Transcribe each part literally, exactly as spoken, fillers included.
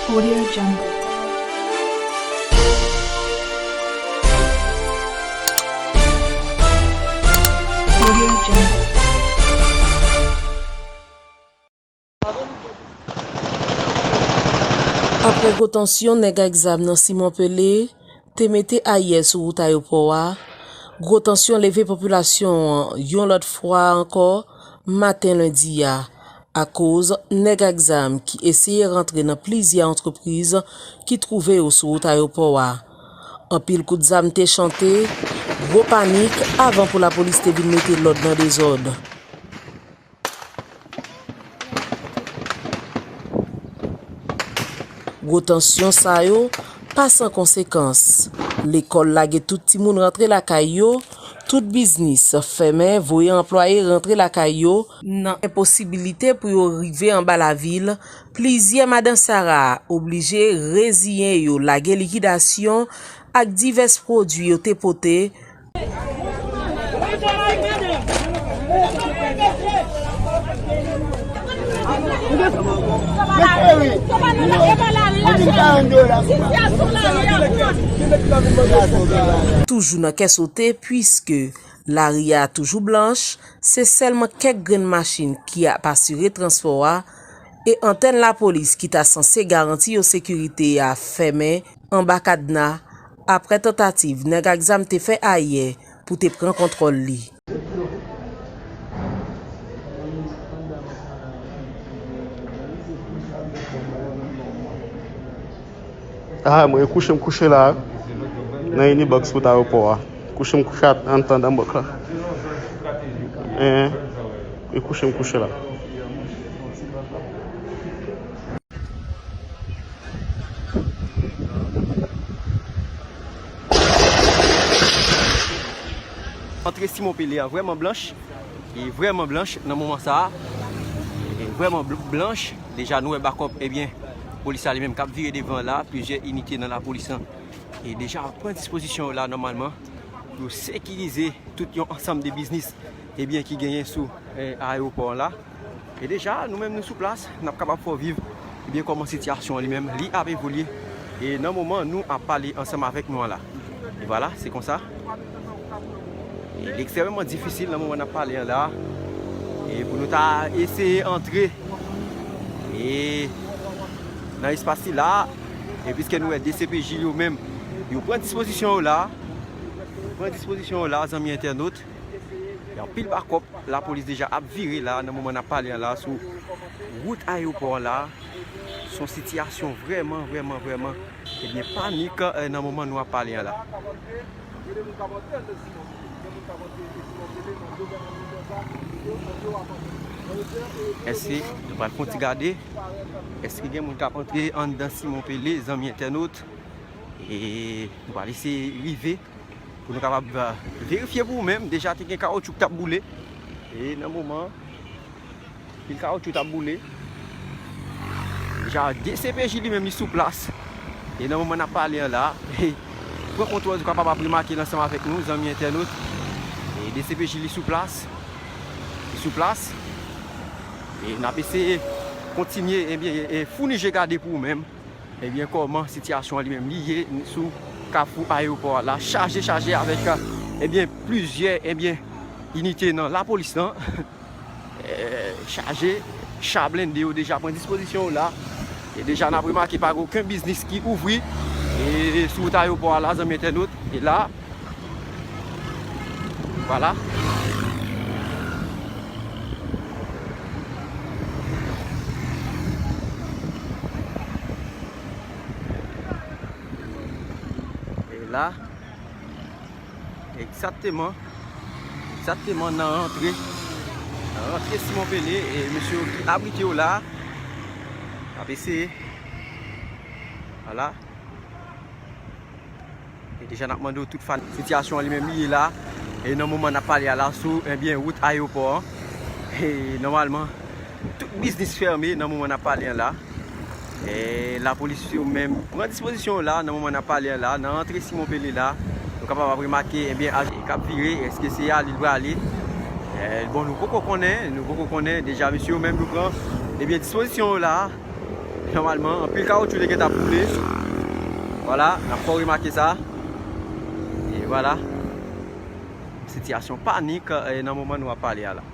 Audio Jungle. Audio Jungle. Apre gwo tansyon, nèg ak zam nan Simon Pele te mete ayè sou wout ayewopò a. Gwo tansyon leve popilasyon an yon lòt fwa ankò maten lendi a, akoz nèg ak zam ki eseye rantre nan plizyè antrepriz ki twouve yo sou wout ayewopò a. Anpil kout zam te chante, gwo panik, avan pou lapolis te vin mete lòd nan dezòd. Gwo tansyon sa yo pa san konsekans. Lekòl lage tout timoun rantre lakay yo, tout biznis fèmen, voye anplwaye rantre lakay yo. Nan enposibilite pou yo rive anba lavil, plizyè madan Sara oblije reziyen yo lage likidasyon ak divès pwodui yo te pote. Toujou nan kè sote, piske lari a toujou blanch, se sèlman kèk grenn machin ki ap asire transpò a, e antèn lapolis ki ta sanse garanti yo sekirite a fèmen anba kadna, apre tantativ nèg ak zam te fè ayè pou te pran kontwòl li. Ah, mwen kouche, m kouche la, nan Unibox wout ayewopò a. Kouche, m kouche a, anndan bank la. Eh, e kouche, m kouche la. Antre Simon Pele a vrèman blanch, e vrèman blanch nan moman sa a, e vrèman bl-, blanch. Deja nou wè bakòp, ebyen, polis la li menm k ap vire devan la, plizyè inite nan lapolis lan, e deja pran dispozisyon yo la nòmalman pou yo sekirize tout yon ansanm de biznis, ebyen, ki genyen sou, eh, ayewopò an la. E deja, nou menm nou sou plas, n ap kapab fè w viv, ebyen, kòman sitiyasyon an li menm, li ap evolye. E nan moman nou ap pale ansanm avèk nou an la. E vwala, se konsa. E li ekstrèmeman difisil nan moman n ap pale an la. E pou nou ta eseye antre. E nan espas sila, e piske nou wè D C P J yo menm, yo pran dispozisyon yo la. Pran dispozisyon yo la, zanmi entènot. Gen anpil bakòp, lapolis deja ap vire la, nan moman n ap pale an la, sou wout ayewopò an la. Se yon sitiyasyon vrèman, vrèman, vrèman, ebyen, panik, eh, nan moman nou ap pale an la. Èske nou pral fè yon ti gade? Èske gen moun k ap antre anndan Simon Pele, zanmi entènot? E nou pral eseye rive pou nou kapab, eh, verifye pou ou menm. Deja te gen kawotchou k t ap boule. E nan moman, pil kawotchou t ap boule. Deja D C P J li menm li sou plas. E nan moman n ap pale an la, pran kontwòl, ou kapab ap remake l ansanm avèk nou, zanmi entènot. E D C P J li sou plas. Li sou plas. E n ap eseye kontinye, ebyen, e, e founi je gade pou ou menm. Ebyen, kòman sitiyasyon an li menm li ye sou kafou ayewopò a la, chaje, chaje avèk, ebyen, plizyè, ebyen, inite nan lapolis lan. Eh, chaje, cha blende yo deja pran dispozisyon yo la. E deja n ap remake pa gen okenn biznis ki ouvri, e, sou wout ayewopò a la, zanmi entènot. E la, vwala. E la, egzakteman, egzakteman nan rantre, nan rantre Simon Pele, e mesye yo ki abrite yo la, ap eseye, vwala. E deja n ap mande w tout fan, sitiyasyon an li menm li ye la. E nan moman n ap pale a la sou, ebyen, wout ayewopò an. E nòmalman, tout biznis fèmen nan moman n ap pale an la. E lapolis yo menm pran dispozisyon yo la, nan moman n ap pale an la, nan rantre Simon Pele la. Nou kapab ap remake, ebyen, aje k ap vire, èske se ale l prale? E, bon, nou poko konnen, nou poko konnen. Deja, mesye yo menm yo pran, ebyen, dispozisyon yo la. Nòmalman, anpil kawotchou te gentan boule. Vwala, n ap fè w remake sa. E vwala. Sitiyasyon panik, e, nan moman nou ap pale a la.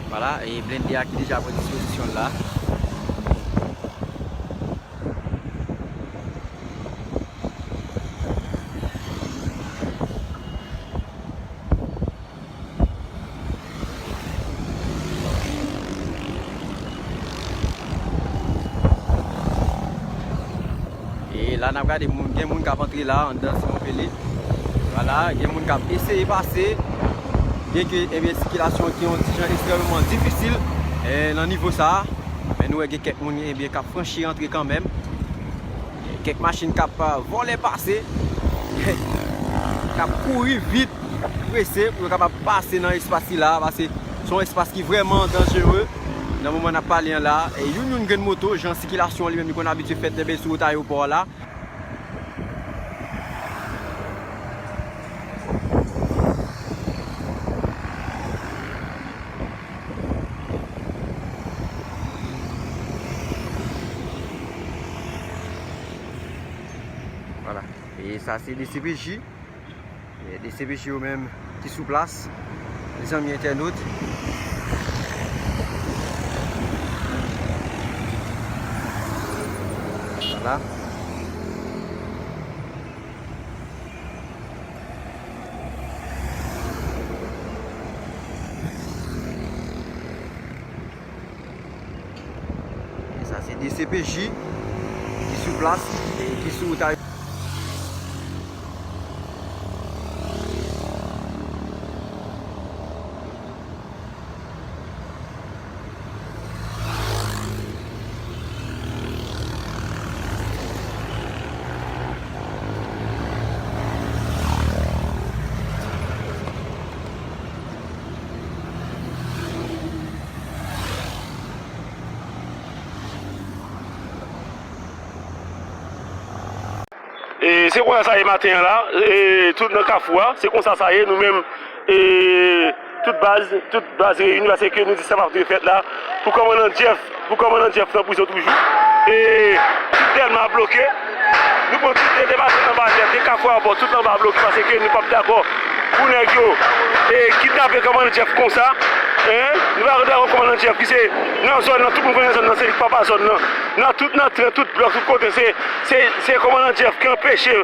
Vwala, e blende a ki deja pran dispozisyon l la. E la n ap gade moun, gen moun k ap antre la anndan Simon Pele. Vwala, gen moun k ap eseye pase. Byenke, ebyen, sikilasyon ki yon ti jan ekstrèmeman difisil, e, nan nivo sa a. Men nou wè gen kèk moun, ebyen, k ap franchi antre kanmenm. Kèk machin k ap, a, vòlè pase, k ap kouri vit, prese pou yo kapab pase nan espas sila, paske se yon espas ki vrèman danjere nan moman n ap pale an la. E youn youn grenn moto, jan sikilasyon li menm li konn abitye fèt enben sou wout ayewopò a la. Vwala. E sa se D C P J. E D C P J yo menm ki sou plas. Mezanmi entènot. Vwala. E sa se D C P J ki sou plas e ki sou wout a. E se konsa sa ye maten an la, e tout nan Kafou a, se konsa sa ye, nou menm, e tout baz, tout baz reyini, paske nou di sa p ap dwe fèt la, pou kòmandan Jeff, pou kòmandan Jeff nan prizon toujou. E tout Dèlma bloke, nou pran tout depansman anba tèt, e Kafou a bò, tout anba bloke, paske nou p ap dakò pou nèg yo, e kidnape kòmandan Jeff konsa, en, nou pa dakò kòmandan Jeff ki se nan zòn nan, tout moun konnen zòn nan, se li k papa zòn nan, nan tout, nan tren, tout blòk, tout kote, se, se, se kòmandan Jeff ki anpeche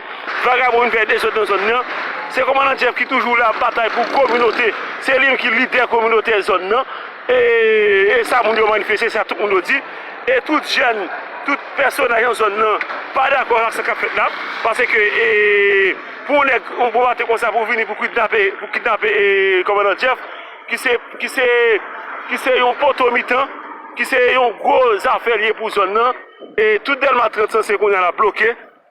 vagabon vin fè dezòd nan zòn nan. Se kòmandan Jeff ki toujou la ap batay pou kominote. Se li menm ki lidè kominote zòn nan. E, e sa moun yo manifeste, sa tout moun yo di. E tout jèn, tout pèsonaj nan zòn nan pa dakò ak sa k ap fèt la. Paske, e, pou yon nèg, yon bon maten konsa, pou vini, pou kidnape, pou kidnape, e, kòmandan Jeff, ki se, ki se, ki se yon poto mitan, ki se yon gwo zafè li ye pou zòn nan. E tout Dèlma trant sanse kounye a la bloke.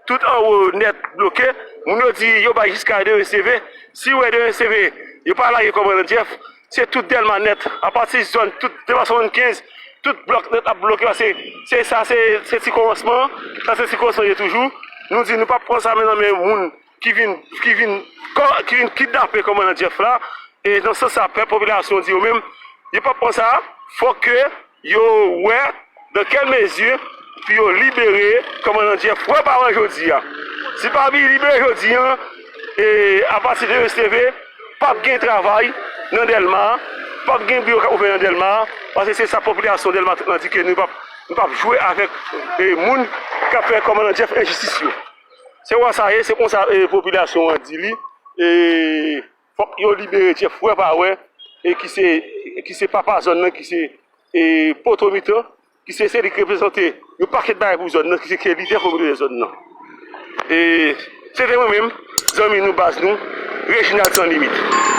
Tout anwo nèt bloke. Moun yo di yo bay jiska Dereseve. Si w wè Dereseve, yo pa lage kòmandan Jeff. Se tout Dèlma nèt. Apati zòn, tout depansman swasann kenz, tout blòk nèt ap bloke. Paske se sa, se, se ti kòmansman an. Sa se ti kòmansman ye toujou. Nou di nou p ap pran sa men nan men moun ki vin, ki vin, ki vin kidnape kòmandan Jeff la. E nan sans sa, pèp, popilasyon di yo menm, yo p ap pran sa. Fòk ke yo wè dans quelle mesure pou yo libere kòmandan Jeff wè pa wè jodi a. Si pa vin libere jodi a, e apati de Dereseve, p ap gen travay nan Dèlma, p ap gen biwo k ap ouvè nan Dèlma, paske se sa popilasyon Dèlma trant lan di ke nou p ap, nou p ap jwe avèk, e, moun k ap fè kòmandan Jeff enjistis yo. Se wè sa ye, se konsa, e, popilasyon an di li, e, fòk yo libere Jeff wè pa wè, e ki se, ki se papa zòn nan, ki se, e, poto mitan, ki se, se li k reprezante yon pakèt bagay pou zòn nan, ki se, ki lidè kominote zòn nan. E se te mwen menm, zanmi nou, baz nou, Reginald Sans Limite.